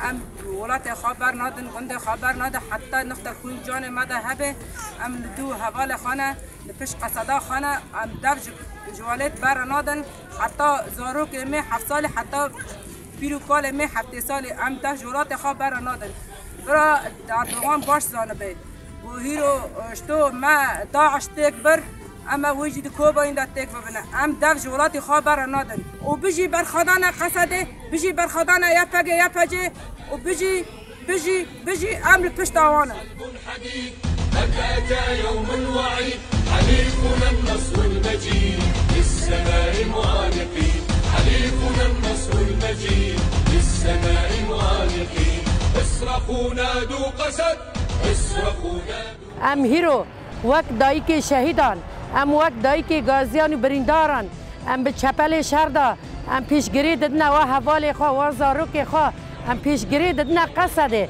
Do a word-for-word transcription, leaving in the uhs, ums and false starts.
Em welatê xwe bernadin, gundê xwe bernadin, heta nixte xwîn canê me de hebe, em li dû hevalê xwe ne, li pişt qeseda xwe ne, em dev ji, ji welat bernadin, heta zarokê me heft salî, heta pîr û kalê me heftê salî, em dev ji welatê xwe bernadin. Bira Erdogan baş zanibe. Û hîro, e, ji to me DAIŞ têk bir, em ê wê jî di Kobayîn de têk bibine. Em dev ji welatê xwe bere nadin. Û bijî berxwedana Qesedê, bijî berxwedana Y P G, Y P C û bijî, bijî, bijî em li pişta wan in. Em hîro wek dayikê şehîdan, em wek dayikê gaziyan û birîndaran, em bi çepelê şer de, em pêşgirî didine wa hevalê xwe, wa zarokê xwe, em pêşgirî didine Qesedê.